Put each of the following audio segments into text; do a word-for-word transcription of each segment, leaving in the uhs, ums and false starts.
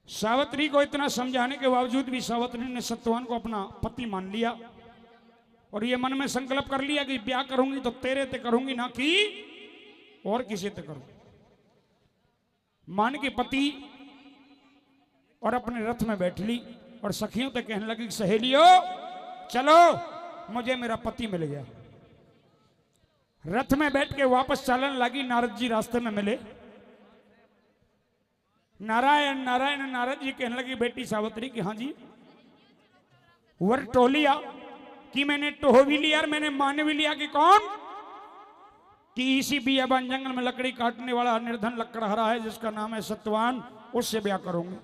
सावित्री को इतना समझाने के बावजूद भी सावित्री ने सत्यवान को अपना पति मान लिया और ये मन में संकल्प कर लिया कि ब्याह करूंगी तो तेरे ते करूंगी, ना कि और किसी ते करूंगी। मान के पति और अपने रथ में बैठ ली और सखियों ते कहने लगी, सहेलियों, चलो, मुझे मेरा पति मिल गया। रथ में बैठ के वापस चलने लगी। नारद जी रास्ते में मिले। नारायण, नारायण। नारद जी कहने लगी, बेटी सावित्री कि हाँ जी, वर टोह लिया कि मैंने टोह भी लिया और मैंने मान भी लिया कि कौन, कि इसी बियाबान जंगल में लकड़ी काटने वाला निर्धन लकड़हारा है जिसका नाम है सत्यवान, उससे ब्याह करूंगी।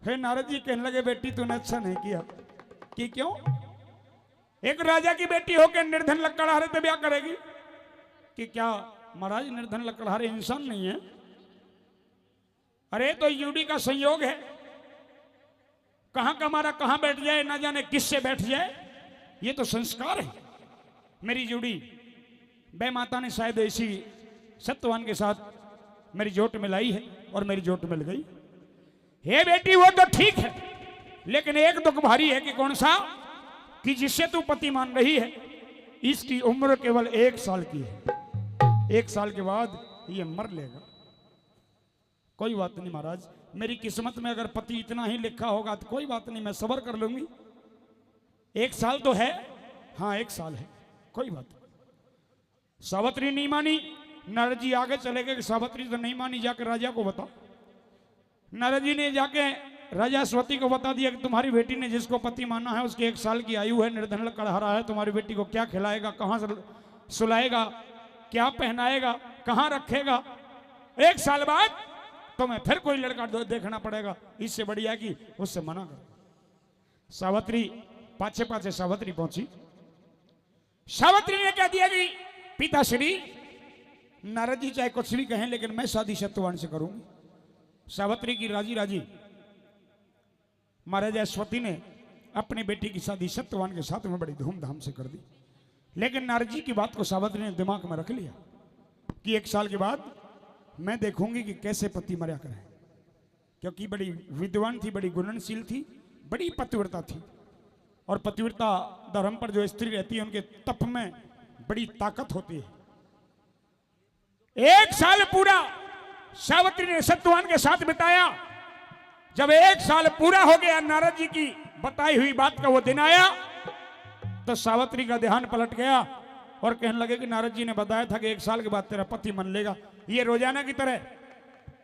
फिर नारद जी कहने लगे, बेटी तूने अच्छा नहीं किया। कि क्यों? एक राजा की बेटी होकर निर्धन लकड़हारे से ब्याह करेगी? कि क्या महाराज, निर्धन लकड़हारे इंसान नहीं है? अरे तो जोड़ी का संयोग है, कहां का मारा कहां बैठ जाए, ना जाने किससे बैठ जाए। ये तो संस्कार है। मेरी जोड़ी बे माता ने शायद इसी सत्यवान के साथ मेरी जोट मिलाई है और मेरी जोट मिल गई। हे बेटी, वो तो ठीक है, लेकिन एक दुख भारी है। कि कौन सा? कि जिससे तू पति मान रही है, इसकी उम्र केवल एक साल की है। एक साल के बाद ये मर लेगा। कोई बात नहीं महाराज, मेरी किस्मत में अगर पति इतना ही लिखा होगा तो कोई बात नहीं, मैं सब्र कर लूंगी। एक साल तो है, हाँ, एक साल है, कोई बात नहीं। सावित्री नहीं मानी। नारद जी आगे चले गए कि सावित्री तो नहीं मानी, जाके राजा को बता। नारद जी ने जाके राजा अश्वति को बता दिया कि तुम्हारी बेटी ने जिसको पति माना है, उसकी एक साल की आयु है, निर्धन लकड़हारा है, तुम्हारी बेटी को क्या खिलाएगा, कहाँ से सुलाएगा, क्या पहनाएगा, कहाँ रखेगा? एक साल बाद तुम्हें फिर कोई लड़का दो-, देखना पड़ेगा, इससे बढ़िया कि उससे मना कर। सावित्री पाछे पाछे सावित्री पहुंची। सावित्री ने कह दिया कि पिताश्री, नारद जी चाहे कुछ भी कहें, लेकिन मैं शादी सत्यवान से करूंगी। सावित्री की राजी राजी महाराजा अश्वति ने अपनी बेटी की शादी सत्यवान के साथ में बड़ी धूमधाम से कर दी। लेकिन नारद जी की बात को सावित्री ने दिमाग में रख लिया कि एक साल के बाद मैं देखूंगी कि कैसे पति मरया करें, क्योंकि बड़ी विद्वान थी, बड़ी गुणनशील थी, बड़ी पतिव्रता थी। और पतिव्रता धर्म पर जो स्त्री रहती है, उनके तप में बड़ी ताकत होती है। एक साल पूरा सावित्री ने सत्यवान के साथ बिताया। जब एक साल पूरा हो गया, नारद जी की बताई हुई बात का वो दिन आया, तो सावित्री का ध्यान पलट गया और कहने लगे कि नारद जी ने बताया था कि एक साल के बाद तेरा पति मान लेगा। ये रोजाना की तरह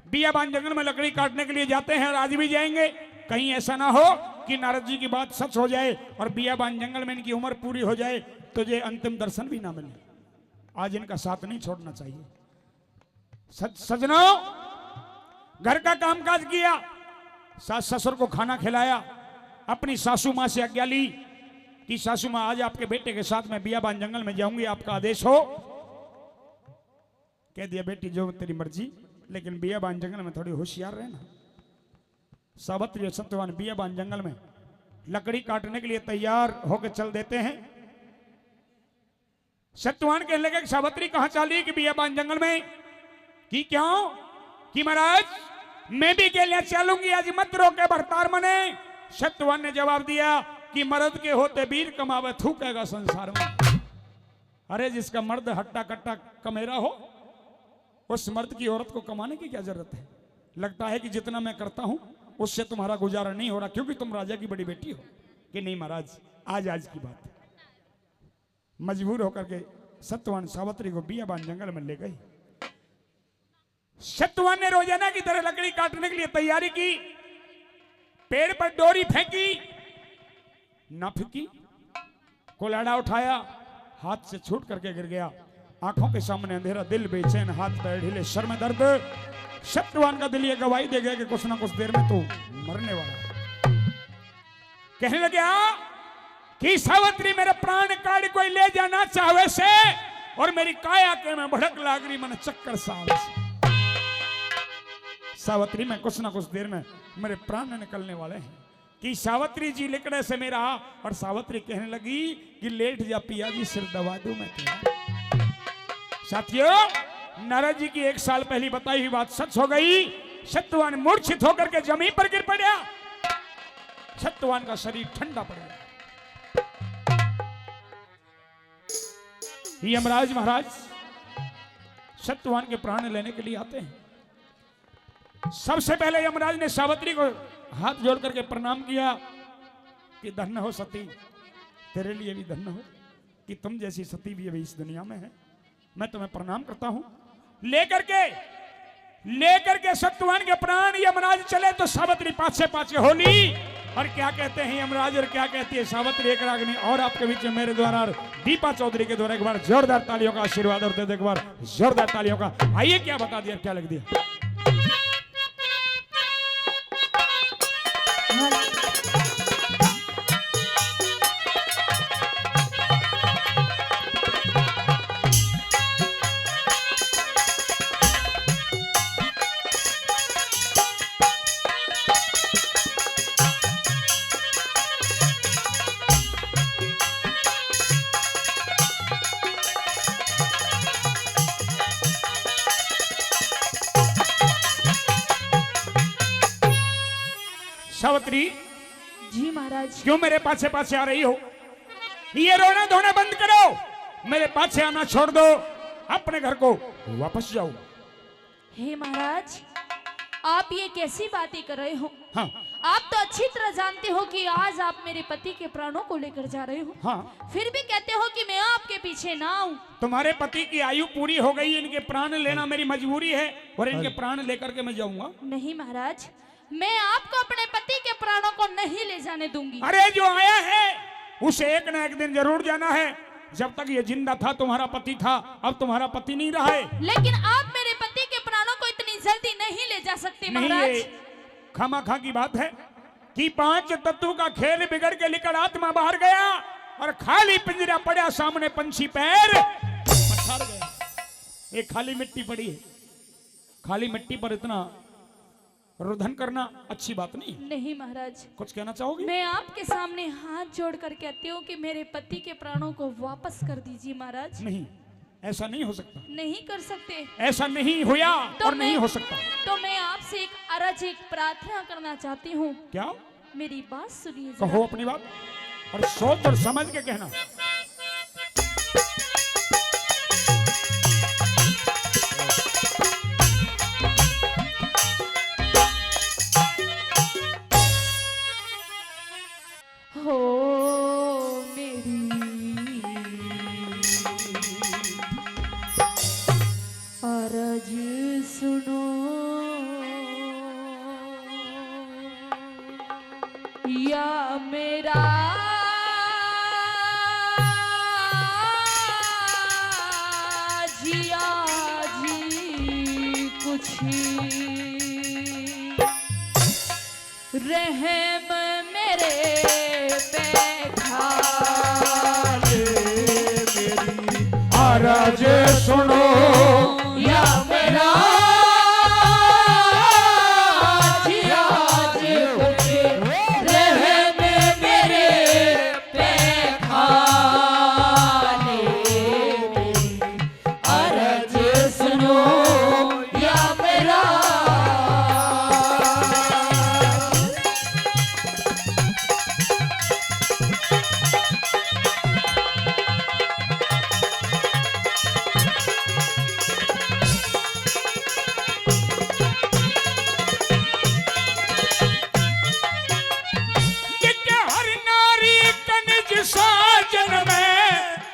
बियाबान जंगल में लकड़ी काटने के लिए जाते हैं और आज भी जाएंगे। कहीं ऐसा ना हो कि नारद जी की बात सच हो जाए और बियाबान जंगल में इनकी उम्र पूरी हो जाए तो ये अंतिम दर्शन भी ना मिले। आज इनका साथ नहीं छोड़ना चाहिए। सज-, सजनों, घर का कामकाज किया, सास ससुर को खाना खिलाया, अपनी सासू माँ से आज्ञा ली कि सासू माँ, आज आपके बेटे के साथ मैं बियाबान जंगल में जाऊंगी, आपका आदेश हो। कह दिया, बेटी, जो तेरी मर्जी, लेकिन बियाबान जंगल में थोड़ी होशियार रहना। सावित्री और सत्यवान बियाबान जंगल में लकड़ी काटने के लिए तैयार होकर चल देते हैं। सत्यवान कहने लगे कि सावित्री, कहाँ चल रही कि बियाबान जंगल में? कि क्यों? कि महाराज, मैं भी गेल्या चलूंगी, आज मत रोके भरतार मने। सत्यवान ने जवाब दिया कि मर्द के होते वीर कमावे, थूकेगा संसार में। अरे, जिसका मर्द हट्टा कट्टा कमेरा हो, उस मर्द की औरत को कमाने की क्या जरूरत है? लगता है कि जितना मैं करता हूं, उससे तुम्हारा गुजारा नहीं हो रहा, क्योंकि तुम राजा की बड़ी बेटी हो। कि नहीं महाराज, आज, आज की बात है। मजबूर होकर के सत्यवान सावित्री को बियाबान जंगल में ले गई। सत्यवान ने रोजाना की तरह लकड़ी काटने के लिए तैयारी की, पेड़ पर डोरी फेंकी, ना फेंकी, कुल्हाड़ा उठाया, हाथ से छूट करके गिर गया। आंखों के सामने अंधेरा, दिल बेचैन, हाथ पैर ढीले, सर में दर्द। सत्यवान का दिल ये गवाही दे गया कि कुछ ना कुछ देर में तो मरने वाला है। कहने लग्या कि सावित्री, मेरे प्राण काढ़ कोई ले जाना चाहवे से, और मेरी काया के में भड़क लाग रही, मन चक्कर सा आवे से। सावित्री, मैं कुछ ना कुछ देर में मेरे प्राण निकलने वाले हैं। कि सावित्री जी लिकड़े से मेरा, और सावित्री कहने लगी कि लेट जा पिया जी, सिर दबा दूं मैं तेरा। साथियों, नारद जी की एक साल पहली बताई हुई बात सच हो गई। सत्यवान मूर्छित होकर के जमीन पर गिर पड़ा। सत्यवान का शरीर ठंडा पड़ गया। यमराज महाराज सत्यवान के प्राण लेने के लिए आते हैं। सबसे पहले यमराज ने सावित्री को हाथ जोड़ करके प्रणाम किया कि धन्य हो सती, तेरे लिए भी धन्य हो कि तुम जैसी सती भी अभी इस दुनिया में है। मैं तुम्हें प्रणाम करता हूं। लेकर के, लेकर के सत्यवान के प्राण यमराज चले तो सावित्री पाछे पाछे हो ली। और क्या कहते हैं यमराज और क्या कहती है सावित्री, एक रागनी और आपके बीच में मेरे द्वारा और दीपा चौधरी के द्वारा एक बार जोरदार तालियों का आशीर्वाद और दे दो एक बार जोरदार तालियों का। आइए, क्या बता दिया, क्या लिख दिया। सावित्री, जी महाराज। क्यों मेरे पाछे पाछे आ रही हो? ये रोना धोना बंद करो, मेरे पाछे आना छोड़ दो, अपने घर को वापस जाओ। हे महाराज, आप ये कैसी बातें कर रहे हो? हाँ। आप तो अच्छी तरह जानते हो कि आज आप मेरे पति के प्राणों को लेकर जा रहे हो। हाँ। फिर भी कहते हो कि मैं आपके पीछे ना आऊं। तुम्हारे पति की आयु पूरी हो गई, इनके प्राण लेना मेरी मजबूरी है और इनके प्राण लेकर के मैं जाऊंगा। नहीं महाराज, मैं आपको अपने पति के प्राणों को नहीं ले जाने दूंगी। अरे, जो आया है उसे एक ना एक दिन जरूर जाना है। जब तक ये जिंदा था तुम्हारा पति था, अब तुम्हारा पति नहीं रहा है। लेकिन आप मेरे पति के प्राणों को इतनी जल्दी नहीं ले जा सकते नहीं, महाराज। ये खामाखा की बात है कि पांच तत्व का खेल बिगड़ के निकल आत्मा बाहर गया और खाली पिंजरा पड़ा, सामने पंछी पैर पसार गया। ये खाली मिट्टी पड़ी है, खाली मिट्टी पर इतना रुदन करना अच्छी बात नहीं। नहीं महाराज। कुछ कहना चाहोगी? मैं आपके सामने हाथ जोड़कर कहती हूँ कि मेरे पति के प्राणों को वापस कर दीजिए महाराज। नहीं, ऐसा नहीं हो सकता। नहीं कर सकते। ऐसा नहीं हुआ तो और नहीं हो सकता। तो मैं आपसे एक अरज, एक प्रार्थना करना चाहती हूँ। क्या? मेरी बात सुनिए जरा। कहो अपनी बात और सोच और समझ के कहना। हो मेरी अरज सुनो या मेरा जिया जी कुछ रहम मेरे पे खाल मेरी अरज सुनो या मेरा जिया जी कुछ रहम मेरे पे खाल मेरी अरज सुनो या मेरा। जिके हर नारी का निज साजन में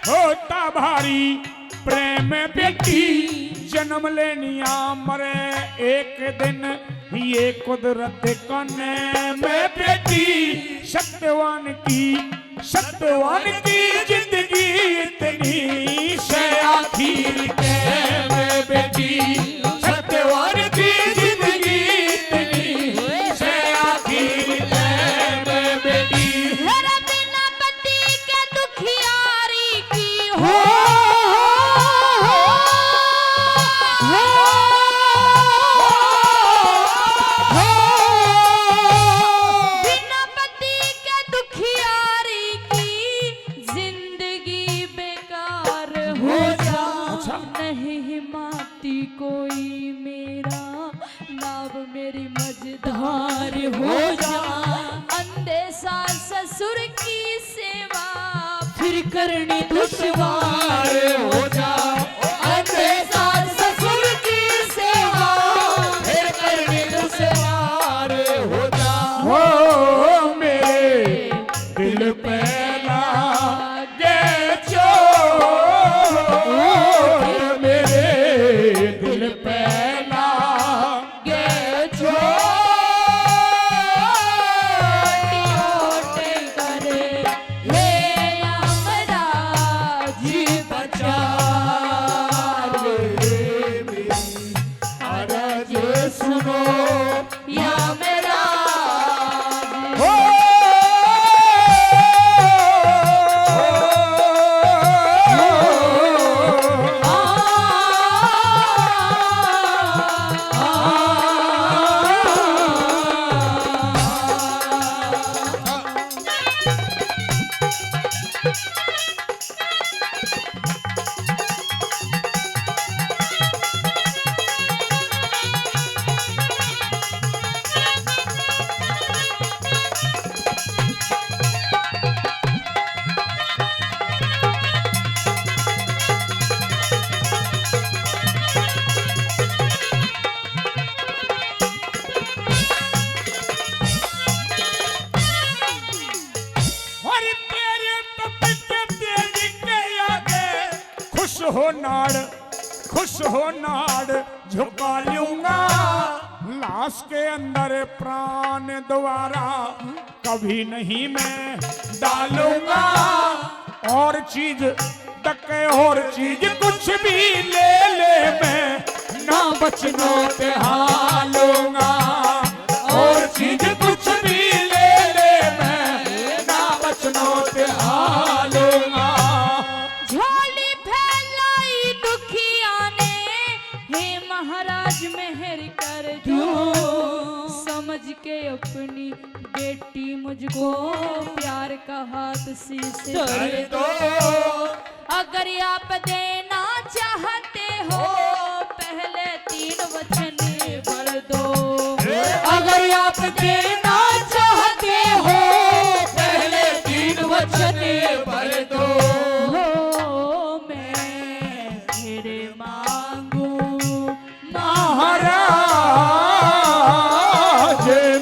होता भारी प्रेम बेटी, जन्म लेनिया मरे एक दिन, ये कुदरत का नेम बेटी। सत्यवान की, सत्यवान की जिंदगी इतनी से आखिर कैम बेटी, सत्यवान की जिंदगी इतनी से आखिर कैम बेटी। मेरा बिना पति के दुखियारी की हो, हो, हो, हो। बिना पति के दुखियारी की जिंदगी बेकार हो जा। अच्छा। नहीं पार हो जा। अंधे सास ससुर की सेवा फिर करनी दुश्वार हो जा। अंधे सास ससुर की सेवा फिर करनी दुश्वार हो जा। हो मेरे दिल पे लागे चोट, मेरे दिल पे लागे चोट, चोट कर ले यमराज बचा ले मेरी अरज सुनो। या मेरा हो। और तेरे तप के तेज के आगे खुश हो नाड़, खुश हो नाड़ झुका लूंगा। लाश के अंदर प्राण दोबारा कभी नहीं मैं डालूंगा। और चीज तक और चीज कुछ भी ले ले, मैं ना बचनों ते हालूंगा। और चीज कुछ भी ले ले, मैं ना बचनों ते हालूंगा। झोली फैलाई दुखिया ने, हे महाराज मेहर कर दो। समझ के अपनी बेटी मुझको प्यार का हाथ शीश धर दो। अगर आप देना चाहते हो, पहले तीन वचन भर दो। अगर आप देना चाहते हो, पहले तीन वचन भर दो। हो मैं तेरे मांगू महाराज,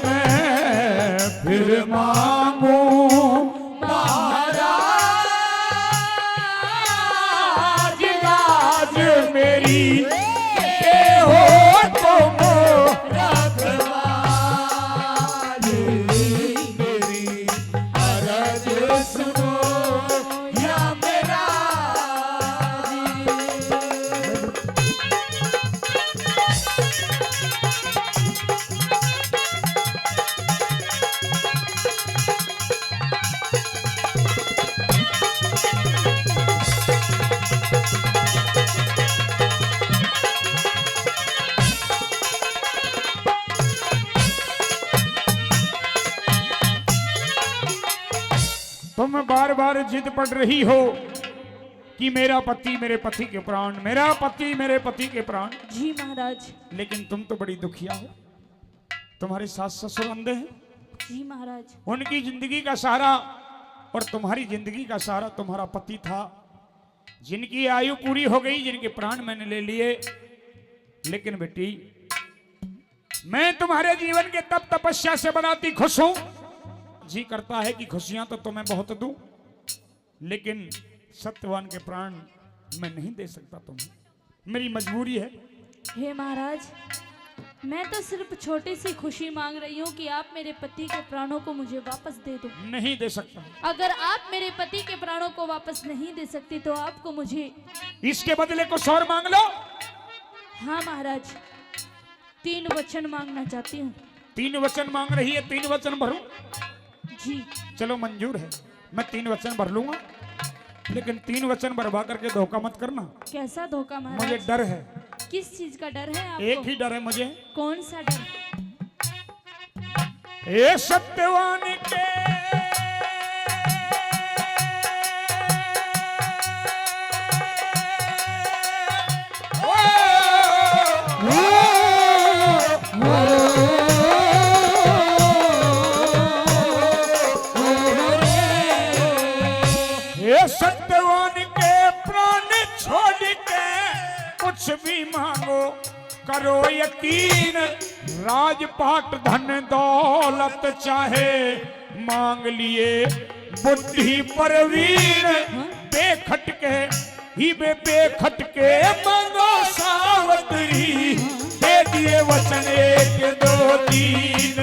मैं फिर मांगू महाराज, लाज मेरी के हो तुम रखवाली, मेरी अरज सुनो या मेरा। तुम बार बार जिद पड़ रही हो कि मेरा पति मेरे पति के प्राण, मेरा पति मेरे पति के प्राण। जी महाराज। लेकिन तुम तो बड़ी दुखिया हो, तुम्हारे सास ससुर अंधे हैं। जी महाराज। उनकी जिंदगी का सहारा और तुम्हारी जिंदगी का सहारा तुम्हारा पति था, जिनकी आयु पूरी हो गई, जिनके प्राण मैंने ले लिए। लेकिन बेटी, मैं तुम्हारे जीवन के तप तपस्या से बड़ा अति खुश हूं। जी करता है कि खुशियां तो तुम्हें बहुत दूं, लेकिन सत्यवान के प्राण मैं नहीं दे सकता तुम्हें, मेरी मजबूरी है। हे महाराज, मैं तो सिर्फ छोटी सी खुशी मांग रही हूँ कि आप मेरे पति के प्राणों को मुझे वापस दे दो। नहीं दे सकता। अगर आप मेरे पति के प्राणों को वापस नहीं दे सकते तो आपको मुझे इसके बदले कुछ और मांग लो। हाँ महाराज, तीन वचन मांगना चाहती हूँ। तीन वचन मांग रही है, तीन वचन भरूं? जी। चलो, मंजूर है, मैं तीन वचन भर लूंगा, लेकिन तीन वचन भरवा करके धोखा मत करना। कैसा धोखा महाराज? मुझे डर है। किस चीज का डर है आपको? एक ही डर है मुझे। कौन सा डर? हे सत्यवान के करो यकीन, राजपाट धन दौलत चाहे मांग लिए बुद्धि प्रवीण। बेखटके ही बे बेखटके मांगो सावतरी, दे दिए वचन एक दो तीन।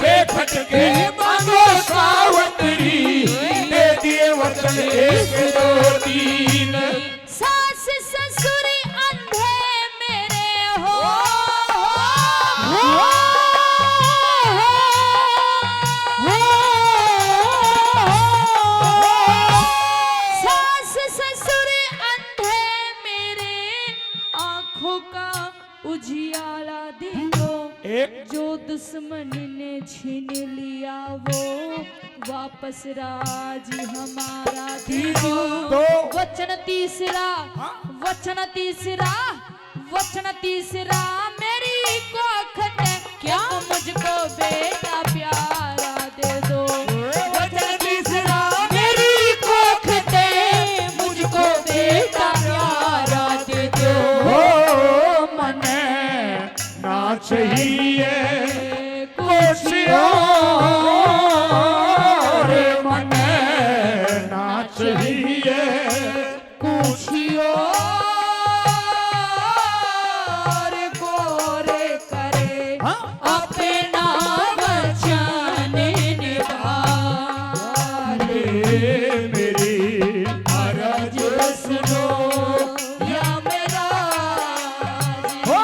बेखटके मांगो सावतरी, दे दिए वचन एक दो तीन। सास ससुर अंधे मेरे हो, हो, हो, हो। सास ससुर अंधे मेरे, आंखों का उजियाला दे दो। एक। जो दुश्मन ने छीन लिया वो वापस राज हमारा दे दो। दो। वचन तीसरा, हाँ। वचन तीसरा, वचन तीसरा मेरी कोख ते क्या? मुझको बेटा प्यारा दे दो। वचन तीसरा मेरी कोख ते मुझको बेटा प्यारा दे दो। हो मने ना चाहिए कुछ और, मने ना चाहिए कुछ और। गोर करे, हाँ? अपना वचन निभा। अरे मेरी अरज सुनो या मेरा हो।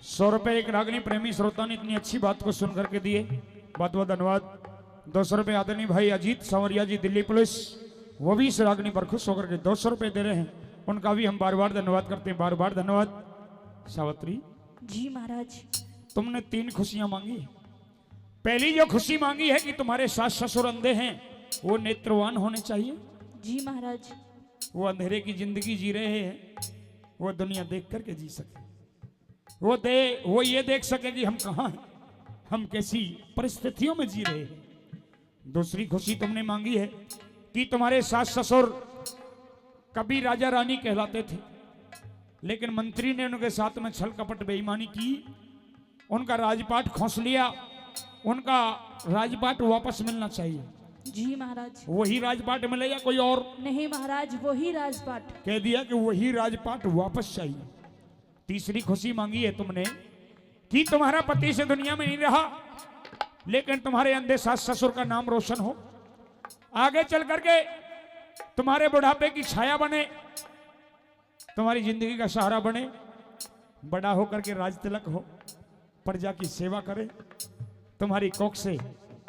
सौ रुपए एक रागनी प्रेमी श्रोता ने इतनी अच्छी बात को सुन करके दिए, बहुत बहुत धन्यवाद। दो सौ रुपए आदरणीय भाई अजीत सांवरिया जी, दिल्ली पुलिस, वो भी इस रागनी पर खुश होकर के दो सौ रुपए दे रहे हैं, उनका भी हम बार बार धन्यवाद करते हैं, बार बार धन्यवाद। सावित्री जी महाराज। तुमने तीन खुशियां मांगी। पहली जो खुशी मांगी है कि तुम्हारे सास ससुर अंधे हैं, वो नेत्रवान होने चाहिए। जी महाराज। वो अंधेरे की जिंदगी जी रहे हैं, वो दुनिया देख करके जी सके, वो दे वो ये देख सके कि हम कहाँ हैं, हम कैसी परिस्थितियों में जी रहे हैं। दूसरी खुशी तुमने मांगी है कि तुम्हारे सास ससुर कभी राजा रानी कहलाते थे, लेकिन मंत्री ने उनके साथ में छल कपट बेईमानी की, उनका राजपाट खोस लिया, उनका राजपाट वापस मिलना चाहिए। जी महाराज। वही राजपाट मिले या कोई और? नहीं महाराज, वही राजपाट। कह दिया कि वही राजपाट वापस चाहिए। तीसरी खुशी मांगी है तुमने कि तुम्हारा पति इस दुनिया में नहीं रहा, लेकिन तुम्हारे अंधे सास ससुर का नाम रोशन हो, आगे चल करके तुम्हारे बुढ़ापे की छाया बने, तुम्हारी जिंदगी का सहारा बने, बड़ा होकर के राजतिलक हो, प्रजा की सेवा करे, तुम्हारी कोख से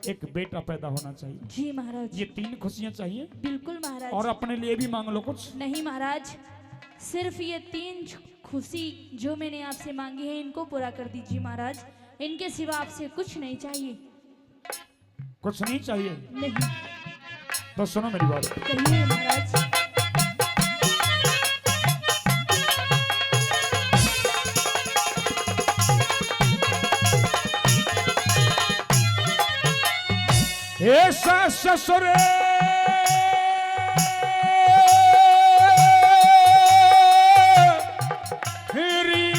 एक बेटा पैदा होना चाहिए। जी महाराज। ये तीन खुशियां चाहिए। बिल्कुल महाराज। और अपने लिए भी मांग लो कुछ। नहीं महाराज, सिर्फ ये तीन खुशी जो मैंने आपसे मांगी है, इनको पूरा कर दीजिए महाराज, इनके सिवा आपसे कुछ नहीं चाहिए। कुछ नहीं चाहिए? नहीं। तो सुनो मेरी बात। कहिए महाराज। हे सास ससुर री,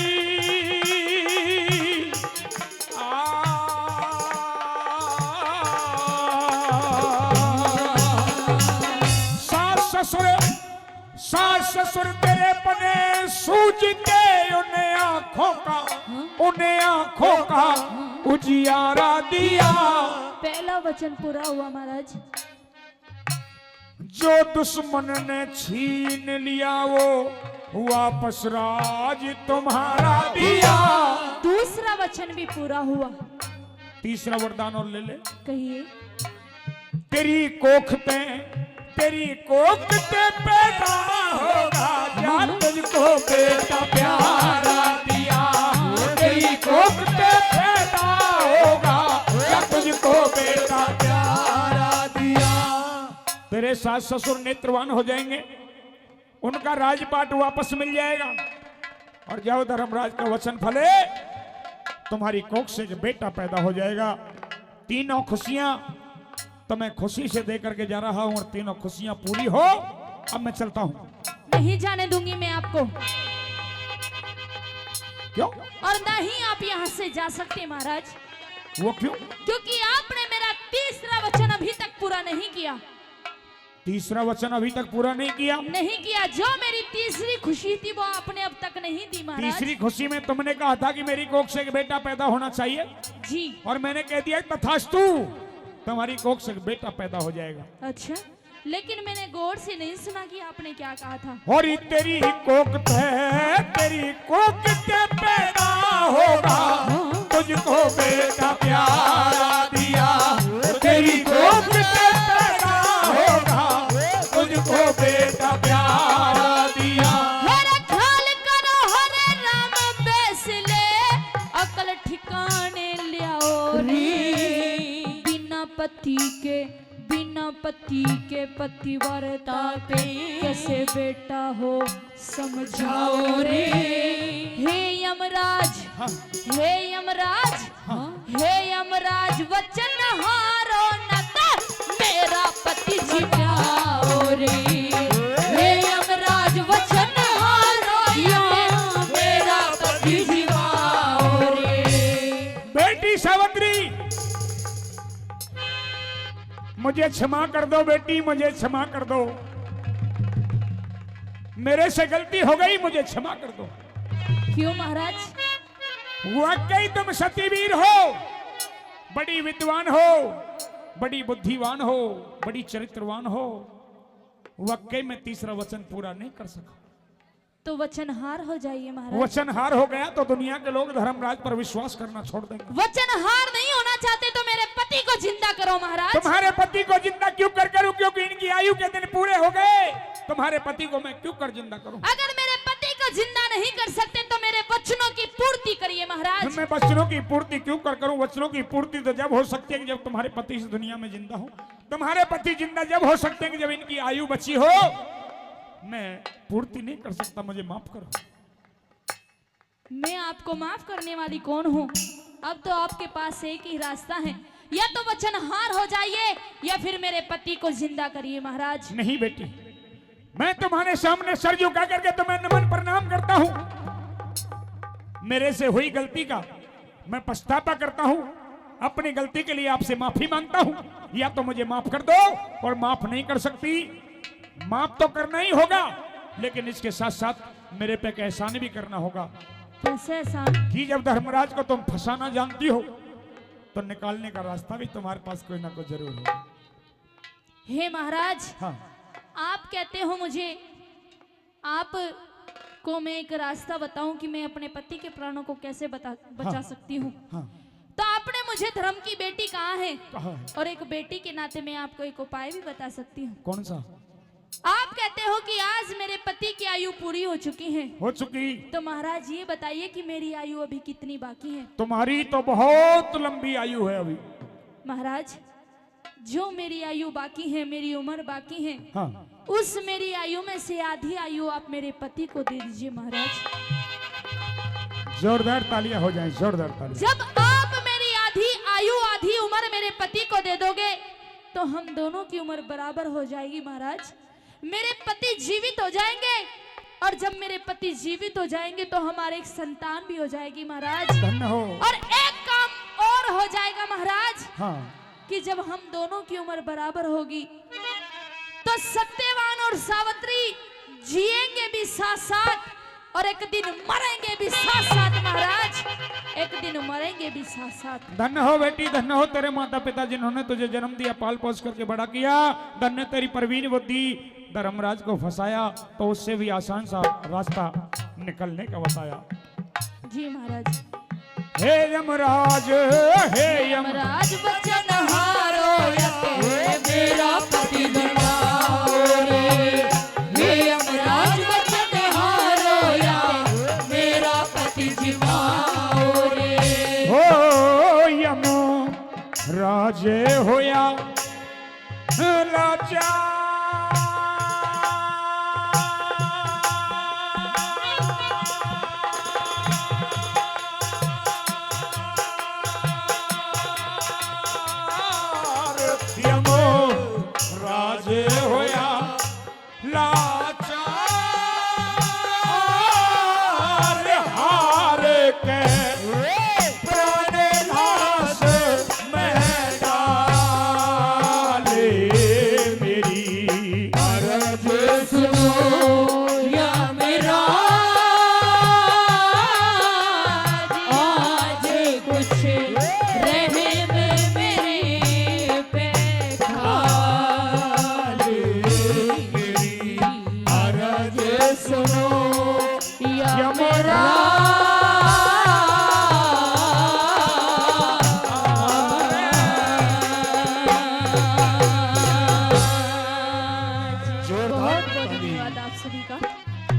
आ, सास ससुर, सास ससुर तेरे पने सूझते उन्हें आंखों का, हाँ? उन्हें आंखों का, हाँ? उजियारा दिया। पहला वचन पूरा हुआ महाराज। जो दुश्मन ने छीन लिया वो वापस राज तुम्हारा दिया। दूसरा वचन भी पूरा हुआ। तीसरा वरदान और ले ले। कहिए। तेरी कोख ते, तेरी कोख ते पैदा होगा, या तुझको बेटा प्यारा दिया। तेरी कोख ते पैदा होगा, या तुझको बेटा प्यारा दिया। तेरे सास ससुर नेत्रवान हो जाएंगे, उनका राजपाट वापस मिल जाएगा। और जाओ, धर्मराज का वचन फले, तुम्हारी कोख से एक बेटा पैदा हो जाएगा। तीनों खुशियां तो मैं खुशी से दे करके जा रहा हूं और तीनों खुशियां पूरी हो। अब मैं चलता हूं। नहीं जाने दूंगी मैं आपको। क्यों? और ना ही आप यहां से जा सकते महाराज। वो क्यों? क्योंकि आपने मेरा तीसरा वचन अभी तक पूरा नहीं किया। तीसरा वचन अभी तक पूरा नहीं किया। नहीं किया। जो मेरी तीसरी खुशी थी, वो आपने अब तक नहीं दी महाराज। तीसरी खुशी में तुमने कहा था कि मेरी कोख से एक बेटा पैदा होना चाहिए। जी। और मैंने कह दिया, तथास्तु, तुम्हारी कोख से एक बेटा पैदा हो जाएगा। अच्छा, लेकिन मैंने गौर से नहीं सुना कि आपने क्या कहा था। और ये तेरी कोख ते, तेरी कोख ते पैदा होगा, तुझको बेटा प्यारा दिया। तेरी कोख ते पैदा होगा, तुझको बेटा प्यारा दिया। हर ख्याल करो हरे राम बैसले, अकल ठिकाने ल्याओ रे। बिना पति के, बिना पति के पतिव्रता पे कैसे बेटा हो समझाओ रे। हे यमराज, हाँ। हे यमराज, हाँ। हे यमराज, वचन हारो न तो मेरा पति जीवाओ रे। हे यमराज, वचन हारो न तो मेरा पति जीवाओ रे। बेटी सावित्री, मुझे क्षमा कर दो बेटी, मुझे क्षमा कर दो, मेरे से गलती हो गई, मुझे क्षमा कर दो। क्यों महाराज? वाकई तुम सतीवीर हो, बड़ी विद्वान हो, बड़ी बुद्धिवान हो, बड़ी चरित्रवान हो। वाकई मैं तीसरा वचन पूरा नहीं कर सका। तो वचनहार हो जाइए महाराज। वचनहार हो गया तो दुनिया के लोग धर्मराज पर विश्वास करना छोड़ देंगे। वचनहार नहीं होना चाहते तो मेरे पति को जिंदा करो महाराज। तुम्हारे पति को जिंदा क्यों कर करूं? क्योंकि इनकी आयु के दिन पूरे हो गए। तुम्हारे पति को मैं क्यों कर जिंदा करूं? अगर मेरे पति को जिंदा नहीं कर सकते तो मेरे वचनों की पूर्ति करिए महाराज। मैं वचनों की पूर्ति क्यों कर करूं? वचनों की पूर्ति तो जब हो सकती है कि जब तुम्हारे पति इस दुनिया में जिंदा हो। तुम्हारे पति जिंदा जब हो सकते हैं कि जब इनकी आयु बची हो। मैं पूर्ति नहीं कर सकता, मुझे माफ करो। मैं आपको माफ करने वाली कौन हूँ? अब तो आपके पास एक ही रास्ता है, या तो वचनहार हो जाइए या फिर मेरे पति को जिंदा करिए महाराज। नहीं बेटी, मैं तुम्हारे सामने सर झुका करके तुम्हें नमन प्रणाम करता हूँ। मेरे से हुई गलती का मैं पछतावा करता हूँ, अपनी गलती के लिए आपसे माफी मांगता हूँ। या तो मुझे माफ कर दो, और माफ नहीं कर सकती, माफ तो करना ही होगा, लेकिन इसके साथ साथ मेरे पे एक एहसान भी करना होगा। कैसे एहसान? कि जब धर्मराज को तुम फंसाना जानती हो तो निकालने का रास्ता भी तुम्हारे पास कोई ना कोई जरूर होगा। हे महाराज, हाँ। आप कहते हो मुझे, आप को मैं एक रास्ता बताऊं कि मैं अपने पति के प्राणों को कैसे बता, बचा हाँ। सकती हूँ। हाँ। तो आपने मुझे धर्म की बेटी कहा है, कहा है। और एक बेटी के नाते मैं आपको एक उपाय भी बता सकती हूँ। कौन सा? आप कहते हो कि आज मेरे पति की आयु पूरी हो चुकी है। हो चुकी। तो महाराज, ये बताइए कि मेरी आयु अभी कितनी बाकी है? तुम्हारी तो बहुत लंबी आयु है अभी। महाराज, जो मेरी आयु बाकी है, मेरी उम्र बाकी है, हाँ। उस मेरी आयु में से आधी आयु आप मेरे पति को दे दीजिए महाराज। जोरदार तालियां हो जाएं, जोरदार तालियां। जब आप मेरी आधी आयु, आधी उम्र मेरे पति को दे दोगे तो हम दोनों की उम्र बराबर हो जाएगी महाराज। मेरे पति जीवित हो जाएंगे, और जब मेरे पति जीवित हो जाएंगे तो हमारे एक संतान भी हो जाएगी महाराज। धन्य हो। और एक काम और हो जाएगा महाराज, हाँ। कि जब हम दोनों की उम्र बराबर होगी तो सत्यवान और सावित्री जिएंगे भी साथ साथ, और एक दिन मरेंगे भी साथ साथ महाराज, एक दिन मरेंगे भी साथ साथ। धन्य हो बेटी, धन्य हो तेरे माता पिता जिन्होंने तुझे जन्म दिया, पाल पोस करके बड़ा किया। धन्य तेरी प्रवीण बुद्धि, धर्मराज को फंसाया तो उससे भी आसान सा रास्ता निकलने का बताया। जी महाराज। हे यमराज, हे यम यमराज बचन हारो, ये मेरा